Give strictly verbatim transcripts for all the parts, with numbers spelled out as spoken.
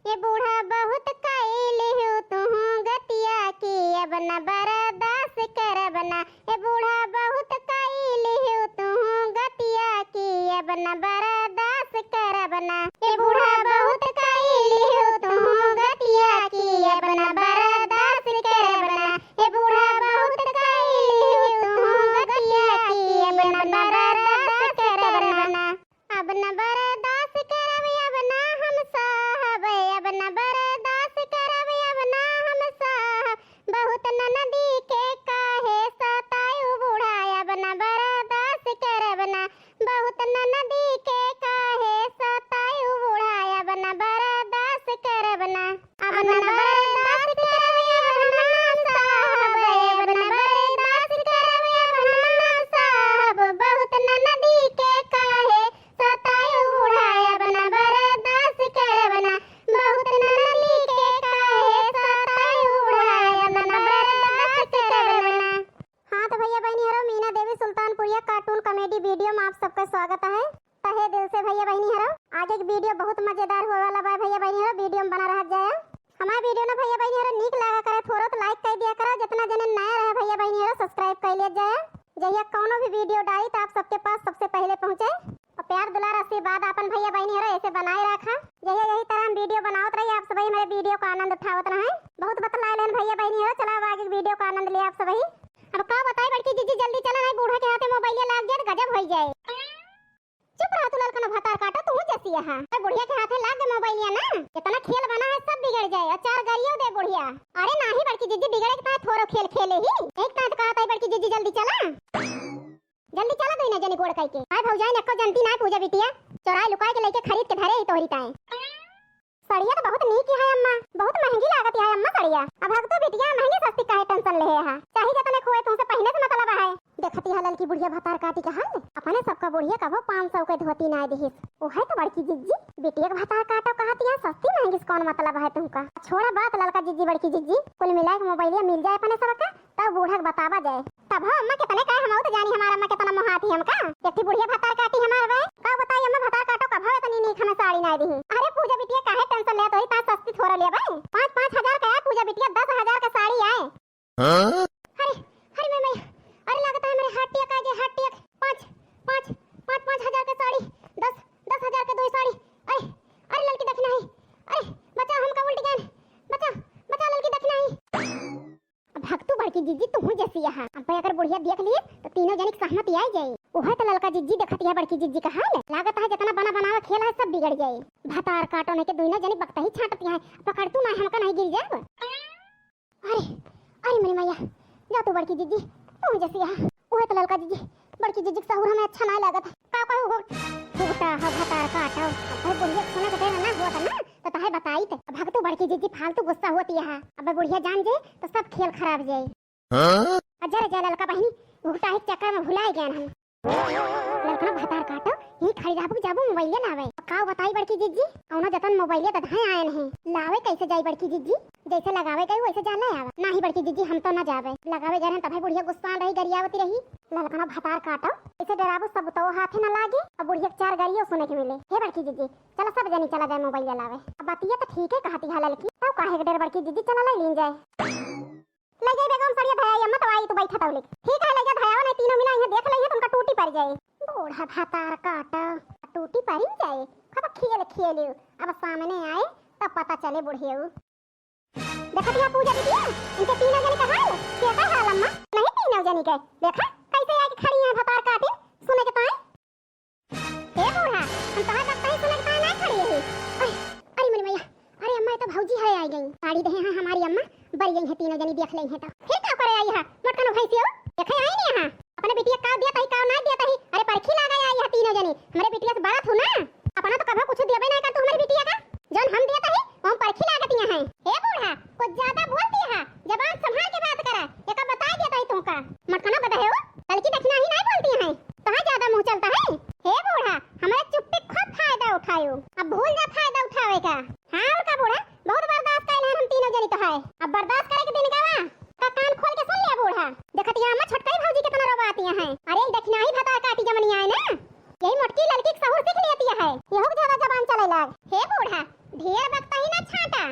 ए बूढ़ा बहुत कइलिहु तुहूँ गतिया की, अब न बर्दाश्त करब ना। ए बूढ़ा बहुत कइलिहु तुहूँ गतिया की, अब न बर्दाश्त करब ना। ए बूढ़ा बहुत कइलिहु तुहूँ गतिया की, अब न बर्दाश्त करब ना। ए बूढ़ा बहुत कइलिहु तुहूँ गतिया की, अब न बर्दाश्त करब ना। अब न बर्दाश्त करब, अब ना हम सहब, अब न बर्दाश्त करब, अब ना हम सहब। बहुत ननदी के काहे सतायु बूढ़ा, अब न बर्दाश्त करब ना। बहुत ननदी के काहे सतायु बूढ़ा, अब न बर्दाश्त करब ना। अब न बर्दाश्त करब, अब ना सहब, अब न बर्दाश्त करब, अब ना सहब। बहुत ननदी के काहे सतायु बूढ़ा, अब न बर्दाश्त करब ना। बहुत ननदी के काहे सतायु बूढ़ा, अब न बर्दाश्त करब ना। हाँ तो भइया बहिनी हरो, मीना देवी सुल्तानपुरिया cartoon comedy video में आप सबका स्वागत है। तहे दिल से भइया बहिनी हरो, आगे के video बहुत मजेदार होए वाला बा भइया बहिनी हरो, video में बना रहत जाया। हमार video ना भइया बहिनी हरो नीक लागा करे थोरो तो like कर दिया करो, जितना जने नया रहे भइया बहिनी हरो subscribe कर लिया जाया। जहिया कौनो भी video डाली तो आप सबके पास सबसे पहले पहुँचे। और प्यार दुलार आशीर्वाद आपन भइया बहिनी हरो ऐसे बनाए रखा। जहिया यही तरह हम video बनावत रही, आप सभी हमारे video का आनंद उठावत रहे। बहुत बतलाए लेन भइया बहिनी हरो, चला अब आगे video का आनंद ले आप सभी। अब का बताई बड़की जिज्जी, जल्दी चला, नहीं बूढ़ा के हाथे मोबाइलिया लाग जाए तो गजब होई जाए। चुप रहा तू ललकनो भतार काटो, तू जैसी यहाँ। अरे बुढ़िया के हाथे लाग गए मोबाइलिया ना, इतना खेल बना है सब बिगड़ जाए। और चार गरियो दे बुढ़िया। अरे नाही बड़की जिज्जी, बिगड़े के ताहे थोरो खेल खेले ही। एक ताहे तो कहा ताई बड़की जिज्जी जल्दी चला। जल्दी चला दोनों जनी गोड़ कई के। आए भौजाई ने एक्को जनती ना पूजा बिटिया, चोराई लुकाई के लेके खरीद के धरे ही तोहरी ताए। सड़िया तो बहुत नीक है अम्मा, बहुत महंगी लागत है अम्मा सड़िया। अब हक तो बिटिया महंगी सस्ती काहे tension ले है, चाहे जतने खोए तुमसे पहिने से मतलब है। देखती है ललकी बुढ़िया भतार काटी का हाल, अपने सबका बुढ़िया कबो पाँच सौ के धोती ना दिहिस। वो है तो बड़की जिज्जी, बिटिया के भतार काटो कहती है, सस्ती महंगी से कौन मतलब है तुमका? छोड़ा बात ललका जिज्जी बड़की जिज्जी, कुल मिला के मोबाइलिया मिल जाए अपने सबका, तब बूढ़ा के बतावा जाए। तब हो अम्मा कितने कहे, हम तो जानी हमार अम्मा कितना मोहाती हमका। एक ठे बुढ़िया भतार काटी हमार बे। का बताई अम्मा, भतार काटो कब हो इतनी नीक हमें साड़ी नाई दिही। अरे पूजा बिटिया काहे tension लेत होई, ता सस्ती थोड़ा ले बे। पाँच पाँच हजार का है पूजा बिटिया, दस हजार का साड़ी आए। हाँ? अरे, अरे मैं, मैं, अरे लागत है मेरे हार्ट अटैक आ गया, हार्ट अटैक। पाँच, पाँच, पाँच, पाँच हजार का साड़ी, दस, दस हजार का दो साड़ी। अरे, अरे ललकी दखिना ही। अरे बचा हमका उल्टी जान, बचा, बचा ललकी दखिना ही। अब भक्तू बड़की जिज्जी तू हूँ जैसी यहाँ। अब अगर बुढ़िया देख लिए तो तीनों जनी के सहमति आई जाए। वह तो ललका जिज्जी देखत है बड़की जिज्जी का हाल। लागत है जितना बना बनावा खेल है सब बिगड़ जाए। भतार काटो नहीं के दोनों जनी बकता ही छाटत है। पकड़ तू ना हमका नहीं गिर जाए। अरे, अरे मेरी मैया, जा तू बड़की जिज्जी, तू हूँ जैसी यहाँ। वह तो ललका जिज्जी, बड़की जिज्जी के सहूर हमें अच्छा ना लागत है। का कहू गो? घुघटा हो भतार काटो। अब बुढ़िया के सुने के देर ना हुआ था ना, तो तहे बताई थे। अब भक्तू बड़की जिज्जी फालतू गुस्सा होती है। अब बुढ़िया जान जाए तो सब खेल खराब जाए। हाँ? अजर जा ललका बहिनी, घुघटा ही चक्कर में भुलाए गए हम। ललकनो भतार काटो, यही खड़ी रहबू कि जाबू मोबाइलिया लावे। का बताई बड़की जिज्जी, कौनो जतन मोबाइलिया तो धाए आए नहीं। लावे कैसे जाई बड़की जिज्जी? जैसे लगावे गई वैसे जा ले आवा। नाही बड़की जिज्जी, हम तो ना जावे। लगावे गए रहन तभे बुढ़िया गुस्सान रही, गरियावती रही। ललकनो भतार काटो, इसे डराबू सब तो हाथे न लागे, अब बुढ़िया के चार गरियो सुने के मिले। हे बड़की जिज्जी, चला सब जनी चला जाए मोबाइलिया लावे। अब बतिया तो ठीक है कहती है ललकी, तब काहे के डर बड़की जिज्जी, चला ले लीन जाए। ले जाई बेगम सड़िया धया अम्मा, तो आई तू बैठा तौलिक। ठीक है, ले जा धयावा, नहीं तीनों मिला यहाँ देख लइहे, तुमका टूटी पड़ जाए। बूढ़ा भतार काटा, टूटी पड़ ही जाए। अब खेल खेलियो, अब सामने आए तब पता चले बुढ़ियो। देखा दिया पूजा बिटिया, इनके तीनों जने का हाल, के का हाल अम्मा? नहीं तीनों जने के, देखा कैसे आके खड़ी हैं भतार काटी, सुने के पाए। हे बूढ़ा, हम तोहार बात कहीं सुने के पाए ना खड़ी रही। अरे, अरे मोरी मैया, अरे अम्मा, ये तो भौजी है आई गई। साड़ी देहे हैं हमारी अम्मा, बरी गई है तीनों जनी देख लेई है तो। फिर का करे आई है, मोटकनो भैंसियो? देखे आई नहीं यहाँ। अपने बिटिया का दिया तही, का ना दिया तही। अरे परखी लागे आई है तीनों जनी। हमरे बिटिया से बड़ा थू ना। अपना तो कभो कुछ देबे ना कर तू हमरे बिटिया का। जौन हम दिया तही, हम परखी लागत यहाँ है। हे बूढ़ा, कुछ ज्यादा बोलती है, जबान संभाल के बात करा। एका बताई दिया तही तुमका। मोटकनो बदहे हो, लड़की दखिना ही नहीं बोलती है। कहाँ ज्यादा मुँह चलता है? हे बूढ़ा, हमारे चुप्पे खूब फायदा उठायो। अब भूल जा फायदा उठावे का। हाँ, और का बूढ़ा, बहुत बर्दाश्त कइल हन हम तीनों जनी तो है। अब बर्दाश्त करे के दिन गवा। का कान खोल के सुन लिया बूढ़ा। देखत यहाँ छाटा,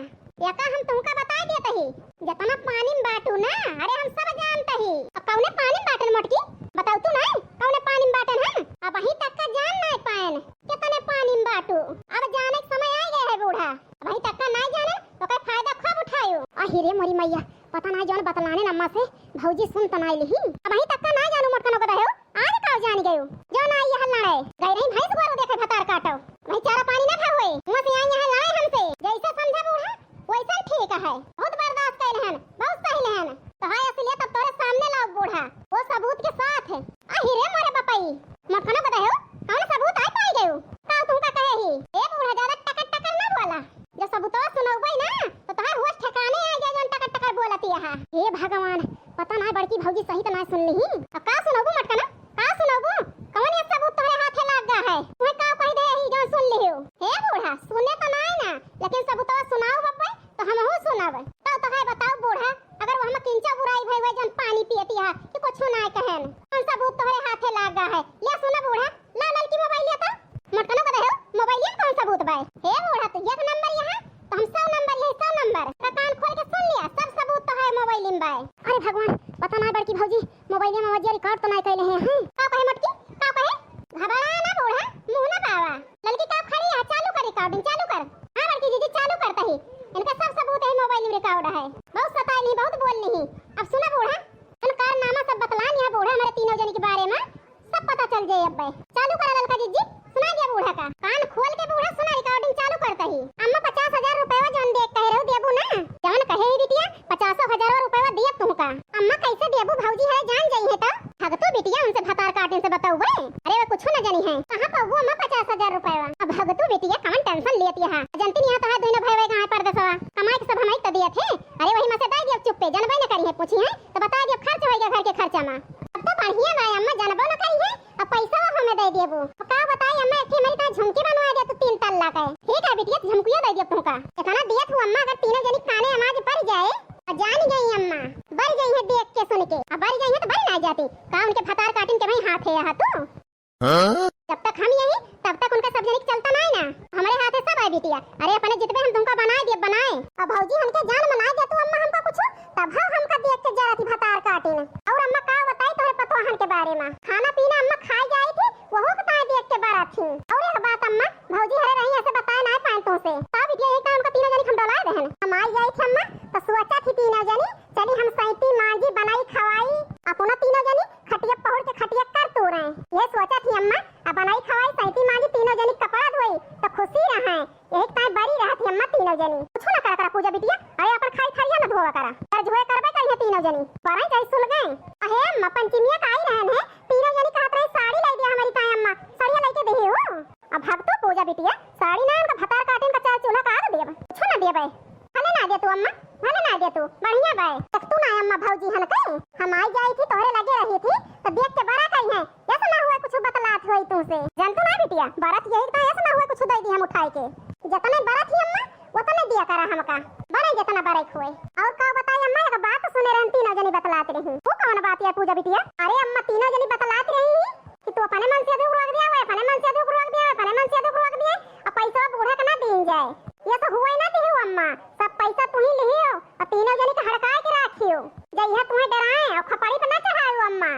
एका हम तुमका बताइ देत ही, जतना पानी में बाटू ना, अरे हम सब जानत ही। अब कौने पानी में बाटन मोटकी? बताउ तू ना, कौने पानी में बाटन हम? अबहीं तक का जान नाहीं पाएन, केतने पानी में बाटू। अब जाने के समय आइ गए है बूढ़ा, अबहीं तक का नाहीं जाने, ओकर फायदा खूब उठायू। अहि रे मोरी मइया, पता नाहीं जौन बतलाने अम्मा से भौजी सुन त नाहीं लिही। अबहीं तक का नाहीं जानू मोटकनो के दहेउ। आज का जान गयू? जौन आई यहाँ लड़े। गई रही भैंस गोरू देखे भतार काटो। वही चारा पानी ना खाओ है। वहाँ से आई यहाँ लड़े हमसे। जैसे समझा बूढ़ा, वैसे ठीक है। बहुत बर्दाश्त कैले हन, बहुत सही लेहन। तो हाय असलियत अब तोरे सामने लाओ बूढ़ा। वो सबूत के साथ। अहि रे मोरे बपई। मोटकनो बतायो, कौन सबूत आइ पाइ गयू? का तुमका कहे ही? ए बूढ़ा ज्यादा टकर टकर ना बोला। जब सबूतवा सुनौबे ना, तो तोहार होश ठिकाने आइ जाए, जौन टकर टकर बोलत अहा। हे भगवान, पता नाहीं बड़की भौजी सही त नाहीं सुन लिही। अब का सुनौबू मोटकना? का सुनौबू? कौन ये सबूत तोहरे हाथे लाग गा है? तुहे का कहि दे ही जौन सुन लिहू? हे बूढ़ा, सुने त नाहीं ना, लेकिन सबूतवा सुनाओ बब्बे, तो हमहू सुनब। तब तो है बताओ बूढ़ा, अगर वो हम किंचा बुराई भई हुए जौन पानी पियत अहा कि कुछ नाहीं कहेन। कौन सबूत तोहरे हाथे लाग गा है? ले सुना बूढ़ा, ला ललकी मोबाइल लिया तो। मोटकनो के दहेउ, मोबाइल में कौन सबूत बाय? हे बूढ़ा, तू एक नंबर यहाँ, तो हम सौ नंबर, यही सौ नंबर। तो कान खोल के सुन लिया, सब सबूत तो है मोबाइल में बाय। अरे भगवान, पता नाहीं बड़की भौजी, मोबाइल में आवाज रिकॉर्ड तो नाहीं कैले हैं, हैं? का कहे मोटकी? का कहे? घबरा ना बूढ़ा, मुँह ना बावा। ललकी का खड़ी है, चालू कर रिकॉर्डिंग, चालू कर। हाँ बड़की जीजी, चालू करता ही। इनका सब सबूत है मोबाइल में रिकॉर्ड है। बहुत सताए नहीं, बहुत बोल नहीं। अब सुना बूढ़ा, जौन कारनामा सब बतलान यहाँ बूढ़ा हमरे तीनों जनी के बारे में, सब पता चल जाए अब्बे। चालू करा ललका जीजी, सुना दिया बूढ़ा का। कान खोल के बूढ़ा सुना, रिकॉर्डिंग चालू करता ही। अम्मा पचास हजार रुपयवा जौन देख कहे रहू देबू ना? जौन कहे ही बिटिया, पचासो हजारवा रुपयवा दियब तुहका। अम्मा कैसे देबू भौजी है जान जाई है तो? भगतू बिटिया उनसे भतार काटिन से बतौबे। अरे वो कुछ न जनी है। कहाँ पाबू अम्मा पचास हजार रुपयवा? अब भगतू बिटिया कौन टेंशन लेती है? जनती नहीं आता है दोनों भाई वही कहाँ परदेसवा। कमाई के सब हमारी तो दिया थे। अरे वही में से दे दिया चुप्पे, जनबे न करी है, पूछी है तो बता दिया खर्च होइगा घर के खर्चा में। अब तो बढ़िया बा अम्मा, जनबो न करी है, अब पैसा हमें दे देबू। अब का बताई अम्मा, एक ठे हमारी तो झुमकी बनवा दे तू तीन तल्ला के। ठीक है बिटिया, झुमकिया दे दिया तुमका। इतना दिया तू अम्मा, अगर तीनों जनी काने आवाज पड़ जाए, और जान गई अम्मा, बढ़ गई है देख के सुन के। अब बढ़ गई है तो बढ़ ना जाती। का उनके भतार काटिन के भाई हाथ है यहाँ तू? हाँ? जब तक हम यही, तब तक उनका सब जनी के चलता नाहीं ना। हमरे हाथे सब है बिटिया। अरे अपने जितबे हम तुमका बनाए दिए बनाए। अब भौजी हमके जान बनाए दे तू अम्मा हमका कुछ, तब हम हमका देख के जरा थी भतार काटिन। और अम्मा का बताई तोहरे पतोहन के बारे में। खाना पीना अम्मा खाए जाई थी, वहू के ताए देख के बरा थी। और एक बात अम्मा, भौजी हरे रही ऐसे बताए नाहीं पाए तुमसे। तब बिटिया यही काम का तीनों जनी हम डोलाए रहन। हम आई जाई थी अम्मा, तो सोचा थी तीनों जनी, चली हम सैती मांजी बनाई खवाई, अपना तीनों जनी खटिया पहुड़ के खटिया कर तू रहे। ये सोचा थी अम्मा, अब बनाई खवाई सैती मांजी तीनों जनी कपड़ा धोई, तो खुशी रहे। यही ताई बरी रहत ही अम्मा तीनों जनी। कुछ ना करा करा पूजा बिटिया, अरे अपन खाई थरिया न धोवा करा। कर जुए करबे करी है तीनों जनी। पराई जाई सुलगे। अहे अम्मा पंचमिया का आई रहन है, तीनों जनी कहत रही साड़ी लाई दिया हमारी ताई अम्मा, साड़िया लेके दे हो। अब भगतू पूजा बिटिया, साड़ी ना उनका भतार काटिन का चार चूल्हा का आग देब, कुछ ना देबे। भले ना दे तू अम्मा, भले ना दे तू, बढ़िया बाय। देख तू ना अम्मा भौजी हन के, हम आई जाई थी तोहरे लगे रही थी, तो देख के बरा कही है, ऐसा ना हुआ कुछ बतलात होई तू से। जानतू ना बिटिया, बरत यही तो ऐसा ना हुआ कुछ दे दी हम उठाए के। जतने बरत ही अम्मा, उतने दिया करा हमका। बरे जतना बरे हुए। और का बताई अम्मा, एक बात सुने रहन तीनों जनी बतलात रही। वो कौन बात है पूजा बिटिया? अरे अम्मा तीनों जनी बतलात रही कि तू अपने मन से अधिक रोक दिया, वो अपने मन से अधिक रोक दिया, वो अपने मन से अधिक रोक दिया, अब पैसा बूढ़ा के ना दीन जाए। ये तो हुए ना दिहू अम्मा, सब पैसा तू ही लिहियो और तीनों जनी के हड़काए के राखियो। जइहा तुम्हें डराए और खपड़ी पे ना चढ़ायो अम्मा।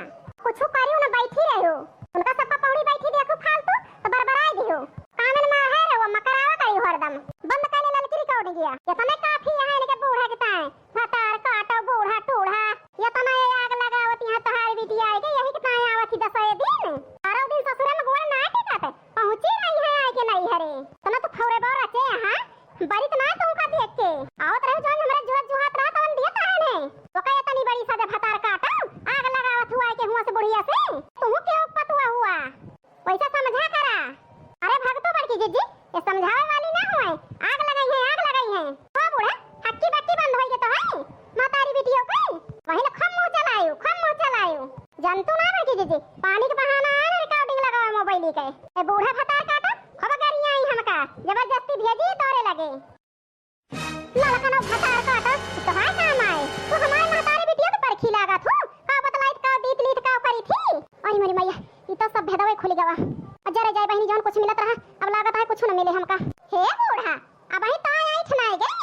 कुछ करियो ना बैठी रहो। उनका सबका पौड़ी बैठी देखो फालतू तो बरबराए दिहू। कामन में है रे वो मकरावा करी हरदम। बंद कर ले ललकी रिकॉर्डिंग गया। ये तो मैं काफी है इनके बूढ़ा के ताए। भतार काटो बूढ़ा टूढ़ा। ये तो मैं आग लगावत यहाँ तोहार बिटिया आए गई, यही के ताए आवत ही दसों दिन। बारह दिन ससुरे में गोड़ ना टिकत। पहुँची रही है आए के नहीं हरे। तो ना तू फौरे बार रचे यहाँ। बरी तो ना तुमका देख के। आवत रहे जौन हमरा जुहत जुहात रहा तवन दिया ताहन है। तो कहे तनी बड़ी सदे भतार काटो। आग लगावत हुआ आए के हुआ से बुढ़िया से। तू के पतुआ हुआ। वैसा समझा करा। अरे भगतो बड़की जीजी, ये समझावे वाली ना हुए, आग लगाई है, आग लगाई है। ओ बूढ़ा, हक्की बक्की बंद होई के तो है, मातारी बिटियो के, वही ले खूब मुँह चलायु, खूब मुँह चलायु। जानतू ना बड़की जीजी, पानी के बहाना है ना रिकॉर्डिंग लगावे मोबाइल के। ए बूढ़ा भतार काटा, खूब गरियाई हमका, जबरदस्ती भेजी तोरे लगे। ललकनो भतार काटा, तोहार काम आए। तू हमारे महतारी बिटिया के परखी लागत हो। का बतलाइत, का दीत लीत, का करी थी? अरे मोरी मैया, ई तो सब भेदवे खुल गवा। अजरे जाए बहिनी, जौन कुछ मिलत रहा, अब लागत है कुछ न मिले हमका। हे बूढ़ा, अब ही तो आइठ ना गए,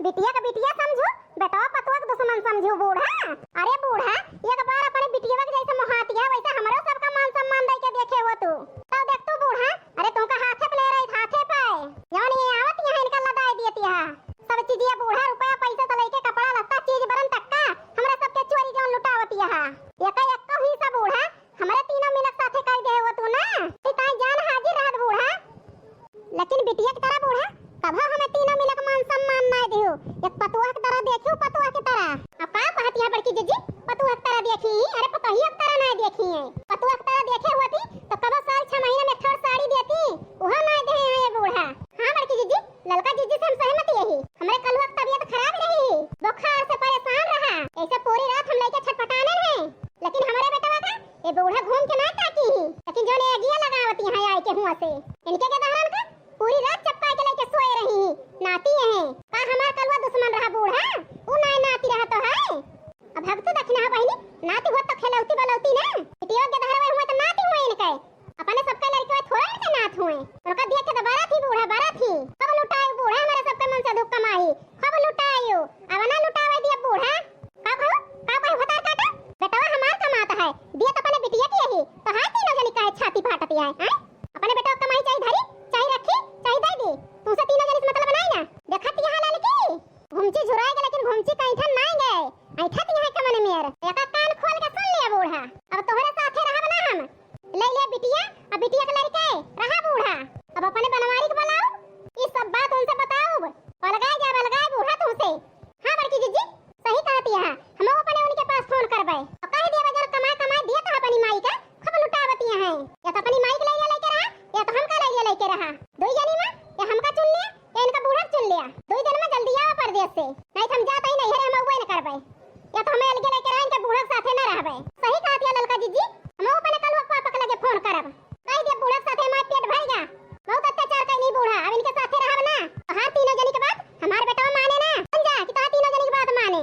बिटिया का बिटिया समझू, बेटवा पतोह के दुश्मन समझू बूढ़ा। अरे बूढ़ा, एक बार अपने बिटिया के जैसे मोहाती है, वैसे हमरो सबका मान सम्मान दे के देखे हो तू। तब देख तू बूढ़ा, अरे तुमका हाथे पे ले रही, हाथे पे। जौन ये आवत यहाँ इनका लदाई दियत यहाँ। सब चीज ये बूढ़ा रुपया पैसा से लेके कपड़ा लत्ता चीज बरन तक का हमरा सबके चोरी जौन लुटावत यहाँ। एका एक्को हिस्सा बूढ़ा हमरे तीनों मिलक साथे कर गए हो तू ना। ई ताई जान हाजिर रहत बूढ़ा। लेकिन बिटिया की तरह बूढ़ा कभो हमें तीनों मिलक मान सम्मान ना दियो। एक पतुआ की तरह देखियो, पतुआ की तरह। अब का कहती है बड़की जीजी, पतुआ की तरह देखी? अरे पतोहिया की तरह ना देखी है। पतुआ की तरह देखे होती तो कबो साल छह महीने में एक ठो साड़ी देती, वह ना दे है ये बूढ़ा। हाँ बड़की जीजी, ललका जीजी से हम सहमत यही। हमरे कलुआ की तबीयत खराब रही, बुखार से परेशान रहा, ऐसे पूरी रात हम लइके छटपटाने रहे। लेकिन हमरे बेटवा का ये बूढ़ा घूम के ना ताकी ही, लेकिन जौन ये अगिया लगावती हैं आए के हुआ से, इनके के दहरन का पूरी रात चपका के लइके सोए रही ही, नाती हैं। का हमार कलुआ दुश्मन रहा बूढ़ा? ऊ ना नाती रहा तो है। अब भगतू दखिना हो बहिनी, नाती हुआ तो खेलौती बलौती ना, बिटिया के दहरवे हुए तो नाती हुए इनके। अपने सबके लड़के थोड़ा इनके नाथ हुए। उनका देख के तो बड़ा थी बूढ़ा, बड़ा थी। कब लुटायु बूढ़ा हमारे सबके मन से दुख कमाई, कब लुटायु? अब ना लुटावे दिया बूढ़ा। का कहू, का कहू भतार काटा? बेटवा हमार कमात है, दिया तो अपने बिटिया की यही, तो हाय तीनों जनी काहे छाती फाटत है, हैं? अपने बेटवा कमाई चाहे धरी, चाहे रखी, चाहे दे दी, तुमसे तीनों जनी से मतलब बनाई ना। देखत यहाँ ललकी, घुमची झुराए गए, लेकिन घुमची का ऐठन नाई गए। ऐठत यहाँ के मने मेर। एका कान खोल के सुन लिया बूढ़ा। अब तोहरे साथे रहब ना हम। ले ले बिटिया, अब बिटिया के लड़के रहा बूढ़ा। अब अपने बनवारी के बुलाओ, ई सब बात उनसे बताओ। अलगाए जाब, अलगाए बूढ़ा तुमसे। हाँ बड़की जीजी, सही कहती है। हम अपने उनके पास फोन करबे। और कह दिया जन कमाए, कमाए दिया तो अपनी माई का खूब लुटावती हैं। या तो अपनी माई के लइया लेके रहा, या तो हमका लइया लेके रहा। दुई जनी में या हमका चुन लिया, या इनका बूढ़ा के चुन लिया। दुई दिन में जल्दी आवा परदेस से, नहीं तो हम जात ही नहीं है, हम अउबे न करबे। या तो हमें अलगे लेके रहा, इनके बूढ़ा के साथे न रहबे। सही कहत या ललका जीजी, हम अपने कलुआ के पापा के लगे फोन करब। कह दिया बूढ़ा के साथे हमार पेट भर गया, बहुत अत्याचार कैनी बूढ़ा, अब इनके साथे रहब ना। तोहार तीनों जनी के बात हमार बेटवा माने ना। भूल जा कि तोहार तीनों जनी के बात माने।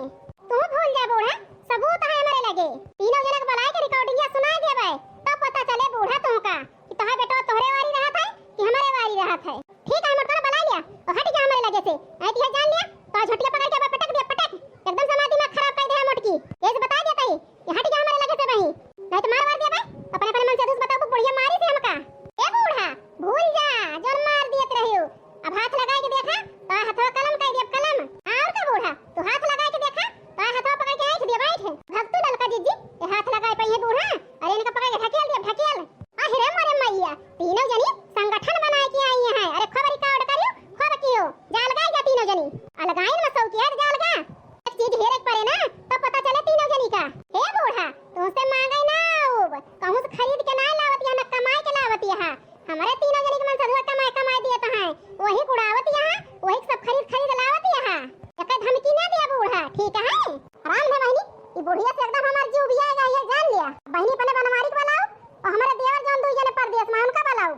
तू भूल जा बूढ़ा, सबूत है हमारे लगे। तीनों जना के बुलाए के रिकॉर्डिंग सुनाए देबे, तब पता चले बूढ़ा तुमका कि तोहार बेटवा तोहरे वारी रहत है कि हमारे वारी रहत है। ठीक है, मोटकना बुला लिया और हट जा हमारे लगे से। ऐ तिहे जान लिया, तो झोटिया पकड़ के अब पटक दिया, पटक। एकदम से हमार दिमाग खराब कर दे है मोटकी। ये से बता दिया ताई, ये हट जा हमारे लगे से बही। नहीं तो मार वार दिया बे, अपने अपने मन से दूस बताओ, बुढ़िया मारी से हमका। ए बूढ़ा, भूल जा, जोन मार दियत रहियो। अब हाथ लगाए के देखा, तो हथवा कलम कह दिया, कलम। और का बूढ़ा, तू हाथ लगाए के देखा, तो हथवा पकड़ के ऐठ दिया, बैठ। भगतू ललका जीजी, ये हाथ लगाए पे ये बूढ़ा, अरे इनका पकड़ के ढकेल दिया, ढकेल। अरे मोरे मैया, तीनों जनी संगठन बनाए के आई हैं। अरे खूब रिकॉर्ड करियो, खूब कियो। जा अलगाई जा तीनों जनी। अलगाइन में सौकिया जा अलगा। एक चीज हेरे के परे ना, तब पता चले तीनों जनी का। हे बूढ़ा, तुमसे मांगे ना आउब, कहूँ से खरीद के ना लावत यहाँ, ना कमाए के लावत यहाँ। हमारे तीनों जनी के मन से धुआ कमाए, कमाए दिए तो हैं, वही उड़ावत यहाँ, वही सब खरीद, खरीद लावत यहाँ। एकर धमकी ना दिया बूढ़ा, ठीक है? आराम है बहिनी, ई बुढ़िया से एकदम हमार जीव बिया गया, ये जान लिया। बहिनी अपने बनवारी के बुलाओ और हमारे देवर जौन दुई जने परदेस में, उनका बुलाओ।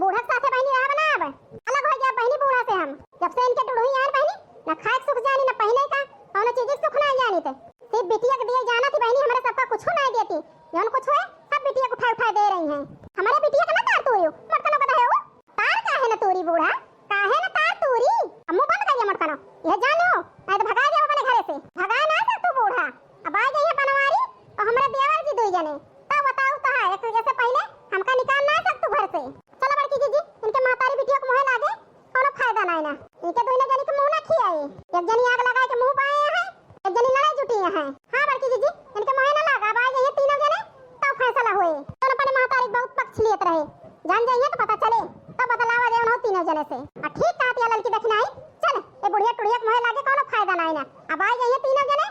बूढ़ा के साथे बहिनी रहब ना अब। अलग हो गया बहिनी बूढ़ा से हम। जब से इनके डुढ़ुई आयल बहिनी, ना खाए के सुख जानी, ना पहिने का, कौनो चीज के सुख ना जानी थे। सिर्फ बिटिया के दिए जाना थी बहिनी, हमारे सबका कुछ ना देती। जौन कुछ हुए, सब बिटिया को उठा उठा दे रही हैं। हमारे बिटिया का ना तार तू, मटकनो का दहे हो। तार काहे न तूरी बूढ़ा, काहे न तार तूरी? अब मुंह बंद करिया मटकनो, यह जान लो, नहीं तो भगा जाओ अपने घरे से। भगाए ना सकतू बूढ़ा, अब आ जाइए बनवारी और हमारे देवर जी दुई जने, तब बताओ कहा एक जैसे पहले हमका निकाल ना सकतू घर से। चलो बड़की जीजी, इनके महतारी बिटिया के मुँहे लागे, कोनो फायदा नाई ना। इनके दुइनो जनी के मुँह ना खियाई, एक जनी आग लगाए के मुँह बाए हैं, एक जनी लड़ाई जुटी है। हाँ बड़की जीजी, इनके मोहे ना लागा, अब आ जाइए तीनों जने, तब फैसला होए। जौन अपने महतारी के बहुत पक्ष लियत रहे, जान जाइए तो पता चले, तब बतलावा जाए उन्हों तीनों जने से। आ ठीक कहत या ललकी दखिनाई, चल, ए बुढ़िया टुढ़िया के मोहे लागे कोनो फायदा नाई ना। अब आ जाइए तीनों जने,